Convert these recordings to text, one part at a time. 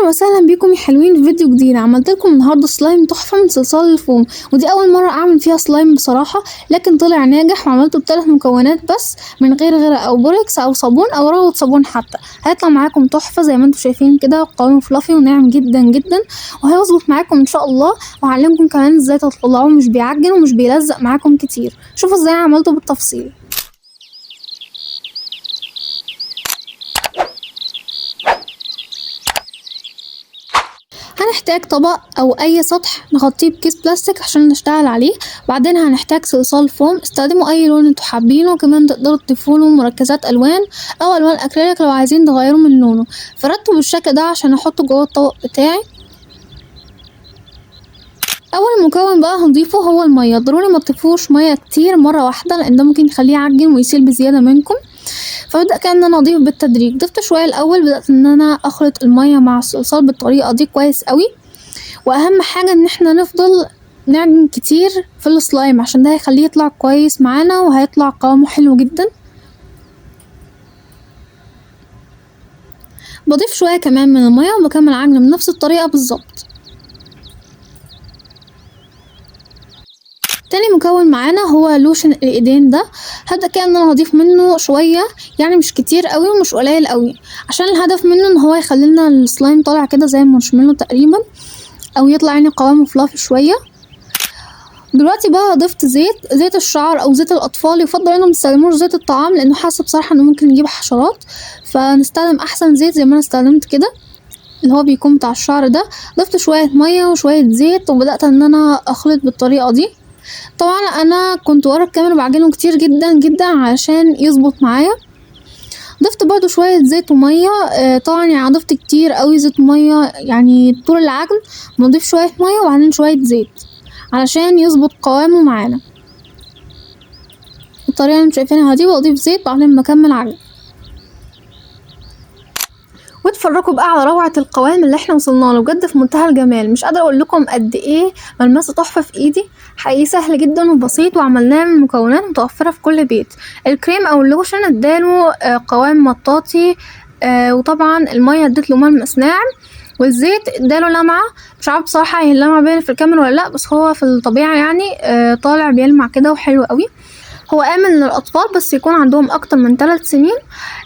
اهلا وسهلا بيكم يا حلوين في فيديو جديد. عملت لكم النهارده سلايم تحفة من صلصال الفوم، ودي اول مرة اعمل فيها سلايم بصراحة، لكن طلع ناجح وعملته بثلاث مكونات بس من غير غرق او بوركس او صابون او رغوه صابون حتى. هيطلع معاكم تحفة زي ما انتم شايفين كده، قوامه fluffy وناعم جدا جدا، وهيظبط معاكم ان شاء الله. وهعلمكم كمان ازاي تطلعوه مش بيعجن ومش بيلزق معاكم كتير. شوفوا ازاي عملته بالتفصيل. هنحتاج طبق او اي سطح نغطيه بكيس بلاستيك عشان نشتغل عليه. بعدين هنحتاج صلصال فوم، استخدموا اي لون انتوا حابينه، كمان تقدروا تضيفوا له مركزات الوان او الوان اكريليك لو عايزين تغيروا من لونه. فردته بالشكل ده عشان احطه جوه الطبق بتاعي. اول مكون بقى هنضيفه هو المية. ضروري ما تضيفوش مية كتير مرة واحدة لان ده ممكن يخليه يعجن ويسيل بزيادة منكم. فبدأ كان انا اضيف بالتدريج. ضفت شوية الاول، بدات ان انا اخلط المية مع الصلصال بالطريقة دي كويس قوي. واهم حاجة ان احنا نفضل نعجن كتير في السلايم عشان ده هيخليه يطلع كويس معانا وهيطلع قوامه حلو جدا. بضيف شوية كمان من المية وبكمل عجن بنفس الطريقة بالظبط. تاني مكون معانا هو لوشن الايدين ده. هبدا كده ان انا هضيف منه شوية، يعني مش كتير قوي ومش قليل قوي، عشان الهدف منه ان هو يخلي لنا السلايم طالع كده زي المارشميلو تقريبا، او يطلع يعني قوامه fluffy شوية. دلوقتي بقى ضفت زيت الشعر او زيت الاطفال. يفضل انهم متستخدموش زيت الطعام لانه حاسه بصراحة انه ممكن يجيب حشرات، فنستخدم احسن زيت زي ما انا استخدمت كده اللي هو بيكون بتاع الشعر ده. ضفت شوية مية وشوية زيت وبدات ان انا اخلط بالطريقة دي. طبعا انا كنت ورا الكاميرا بعجنه كتير جدا جدا علشان يظبط معايا. ضفت برضو شوية زيت ومية، طبعا يعني ضفت كتير قوي زيت ومية، يعني طول العجن بنضيف شوية مية وبعدين شوية زيت علشان يظبط قوامه معانا. الطريقة اللي انتوا شايفينها دي، واضيف زيت بعدين بكمل عجن. واتفرجوا بقى على روعة القوام اللي احنا وصلنا له، بجد في منتهى الجمال. مش قادرة اقول لكم قد ايه ملمسه تحفة في ايدي، حقيقي سهل جدا وبسيط، وعملناه من مكونات متوفرة في كل بيت. الكريم او اللوشن اداله قوام مطاطي، وطبعا المية ادت له ملمس ناعم، والزيت اداله لمعة. مش عارفة بصراحة هي اللمعة باينة في الكاميرا ولا لا، بس هو في الطبيعة يعني طالع بيلمع كده وحلو قوي. هو آمن للأطفال بس يكون عندهم أكتر من 3 سنين.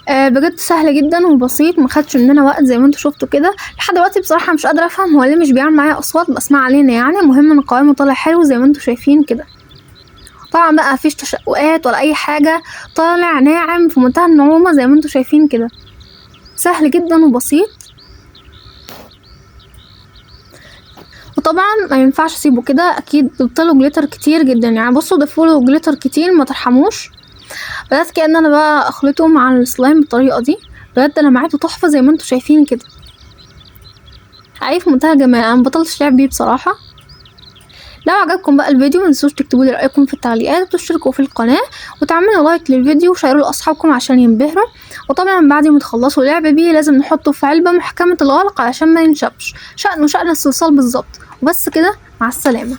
بجد سهل جدا وبسيط، ما خدش مننا وقت زي ما انتوا شفتوا كده. لحد دلوقتي بصراحة مش قادرة أفهم هو ليه مش بيعمل معايا أصوات، بس ما علينا يعني. المهم إن قوامه طالع حلو زي ما انتوا شايفين كده. طبعا بقى مفيش تشققات ولا أي حاجة، طالع ناعم في منتهى النعومة زي ما انتوا شايفين كده. سهل جدا وبسيط. وطبعا ما ينفعش اسيبه كده، اكيد ضفت له glitter كتير جدا، يعني بصوا ضيفوا له glitter كتير ما ترحموش. بدات كده ان انا بقى اخلطه مع السلايم بالطريقة دي. بجد لمعته تحفة زي ما انتوا شايفين كده، حقيقي في منتهى الجمال. انا مبطلتش لعب بيه بصراحة. لو عجبكم بقى الفيديو ما تنسوش تكتبوا لي رايكم في التعليقات، وتشتركوا في القناة، وتعملوا like للفيديو وشيروا لاصحابكم عشان ينبهروا. وطبعا بعد ما تخلصوا لعب بيه لازم نحطه في علبة محكمة الغلق علشان ما ينشفش، شأنه شأن الصلصال بالظبط. وبس كده، مع السلامة.